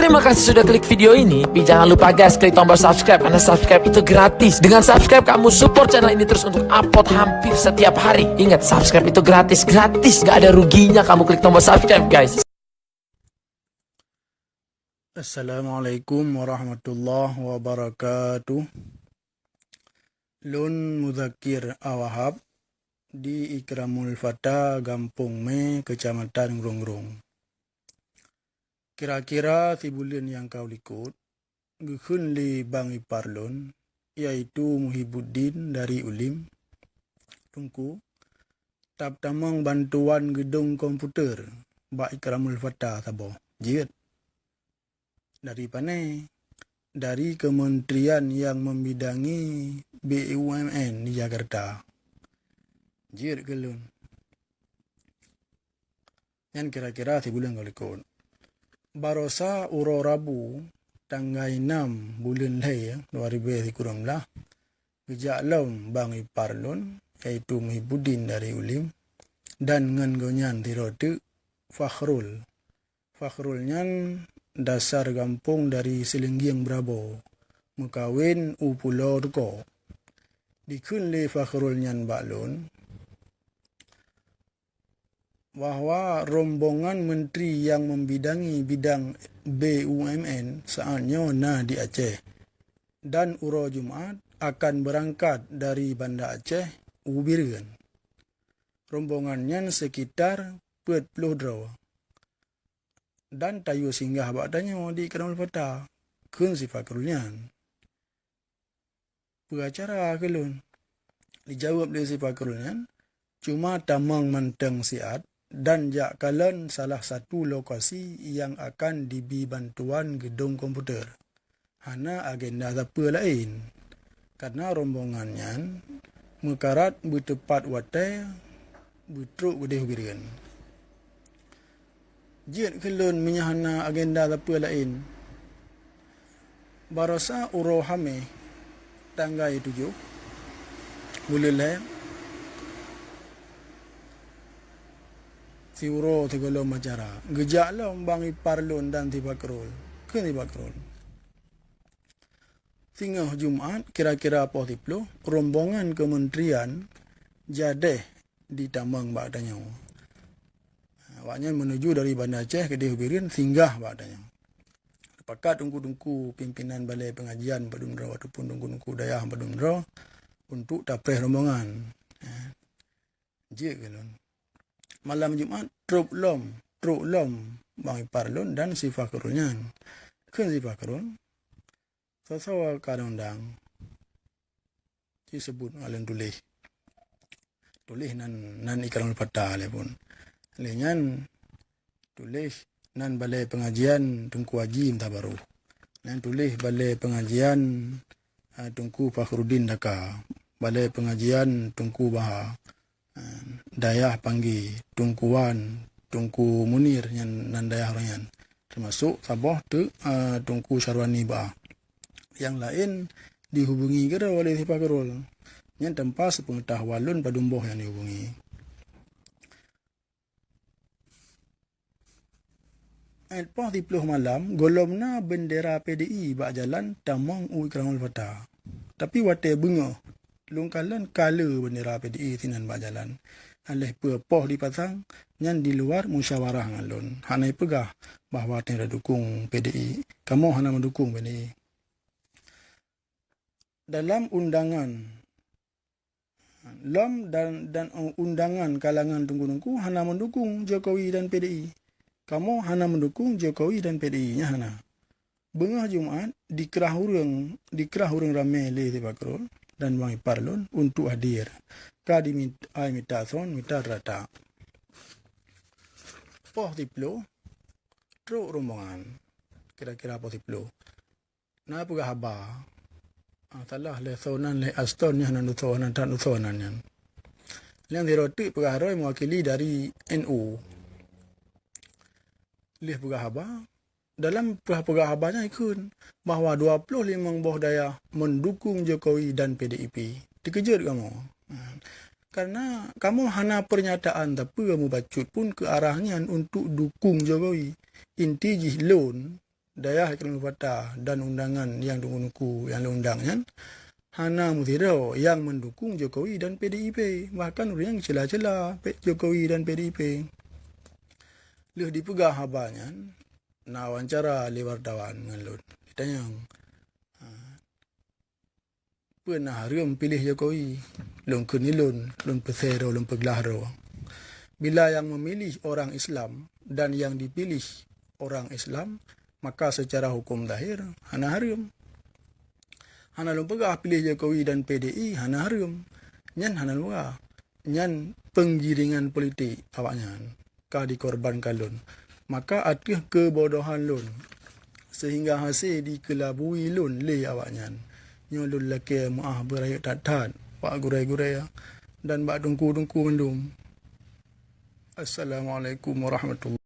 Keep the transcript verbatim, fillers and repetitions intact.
Terima kasih sudah klik video ini. Tapi jangan lupa guys, klik tombol subscribe karena subscribe itu gratis. Dengan subscribe kamu support channel ini terus untuk upload hampir setiap hari. Ingat, subscribe itu gratis, gratis. Gak ada ruginya kamu klik tombol subscribe guys. Assalamualaikum warahmatullahi wabarakatuh. Lôn Muzakir Awahab di Ikramul Fata, Gampông Mé, Keucamatan Grong-Grong. Kira-kira sibuleuen nyang ka u likot, geukheun lé bang ipar lôn, yaitu Muhibuddin dari Ulim, Teungku, tamong bantuan geudong komputer bak Ikramul Fata saboh. Jeuet. Dari pane? Dari keumeuntrian nyang meubidangi B U M N di Jakarta. Jeuet keu lôn. Nyan kira-kira sibuleuen ka u likot. Barosa uroe Rabu, tanggai nam buleuen lhèe dua ribèe sikureueng blah, geujak lom bang ipar lôn, yaitu Muhibuddin dari Ulim, dan ngon gobnyan sidroe teuk Fakhrul. Fakhrul nyan dasar gampông dari Sileunggieng Brabo, meukawen u Pulo Teuko. Dikheun lé Fakhrul nyan bak lôn, bahwa rombongan menteri nyang meubidangi bidang B U M N saat nyoe na di Aceh, dan uroe Jumat akan beurangkat dari Banda Aceh u Bireuen. Rombongan nyan sekitar peuet ploh droe, dan tayue singgah bak tanyoe di Ikramul Fata, kheun si Fakhrul nyan. Peue acara keu lôn? Dijaweueb lé si Fakhrul nyan, cuma tamong mantong siat dan jak kalon salah satu lokasi nyang akan dibi bantuan geudong komputer. Hana agenda sapeue laén, karna rombongan nyan meukarat beuteupat watèe beutrok keudeh u Bireuen. Jeuet keu lôn meunyoe hana agenda sapeue laén. Barosa uroe Hamèh, tanggai tujoh buleuen lhèe, siuroe sigohlom acara, geujak lom bang ipar lôn dan si Fakhrul, kheun si Fakhrul. Singoh Jumat, kira-kira poh siploh, rombongan keumeuntrian jadeh jitamong bak tanyoe. Awaknyan meunuju dari Banda Aceh keudeh u Bireuen, singgah bak tanyoe. Pakat teungku-teungku pimpinan balè peungajian padum droe ataupun teungku-teungku dayah padum droe untuk tapreh rombongan. Jeuet keu lôn. Malam Jumat, trok lom, trok lom bang ipar lôn dan si Fakhrul nyan. Kheun si Fakhrul, soe-soe ka undang, jiseubut ngon lôn tuléh. Tuléh nan, nan Ikramul Fata lé phon. Lheueh nyan tuléh nan balè peungajian Teungku Haji Meutabaro. Nan tuléh balè peungajian, a, Teungku Fakhruddin Daka. Balè peungajian Teungku Baha. Dayah Panggi, Teungku Wan, Teungku Munir nyan nan dayah ureueng nyan. Teumasok saboh teuk, a, Teungku Syarwani ba. Nyang laén dihubungi keudroe lé si Fakhrul. Nyan tanpa sepeungetahuan lôn padum boh nyang dihubungi. Ét poh siploh malam, gohlom na beundera P D I bak jalan tamong u Ikramul Fata. Tapi watèe beungoh, lôn kalon ka le beundera P D I sinan bak jalan. Aléh peue poh jipasang, nyan di luar musyawarah ngon lôn. Hana jipeugah bahwa tanyoe dukong P D I. Kamoe hana meudukong P D I. Dalam undangan lom dan, dan undangan kalangan teungku-teungku hana meudukong Jokowi dan P D I. Kamoe hana meudukong Jokowi dan P D I, nyan hana. Beungoh Jumat, dikrah ureueng, dikrah ureueng ramè lé si Fakhrul dan bang ipar lôn untuk hadir. Ka dimit-, ai mita son, mita rata. Poh siploh, trok rombongan. Kira-kira poh siploh. Na peugah haba. Ah, salah lé soe nan lé Aston nyan, nan soe nan, tan soe nan nyan. Nyang sidroe teuk peugah droe meuwakili dari N U. Lheueh peugah haba, dalam peugah-peugah haba nyan jikheun bahwa dua ploh limong boh dayah meudukong Jokowi dan P D I P. Teukeujot kamoe. Karena kamoe hana peurnyataan sapeue mubacut pun keu arah nyan untuk dukong Jokowi. Inti jih lôn Dayah Ikrimul Fatah dan undangan nyang teungku-teungku nyang lôn undang nyan, hana meusidroe nyang meudukung Jokowi dan P D I P, bahkan ureuëng nyang cela-cela Jokowi dan P D I P. Lheueh jipeugah haba nyan, na wawancara lé wartawan ngon lôn. Jitanyong, "Peue na hareuem piléh Jokowi?" Lôn kheun, "Ilôn, lôn peuseudroe, lôn peuglah droe. Bila nyang meumilih orang Islam dan nyang jipiléh orang Islam, maka seucara huköm zahir hana hareuem. Hana lôn peugah piléh Jokowi dan P D I hana hareuem. Nyan hana lôn peugah. Nyan peunggiringan politik awaknyan ka dikorbankan lôn. Maka ateueh keubodohan lôn, seuhingga hase jikeulabui lôn lé awaknyan. Nyoe lôn lakée meuáh beurayeuk that-that bak gurée-gurée dan bak teungku-teungku mandum. Assalamualaikum warahmatullahi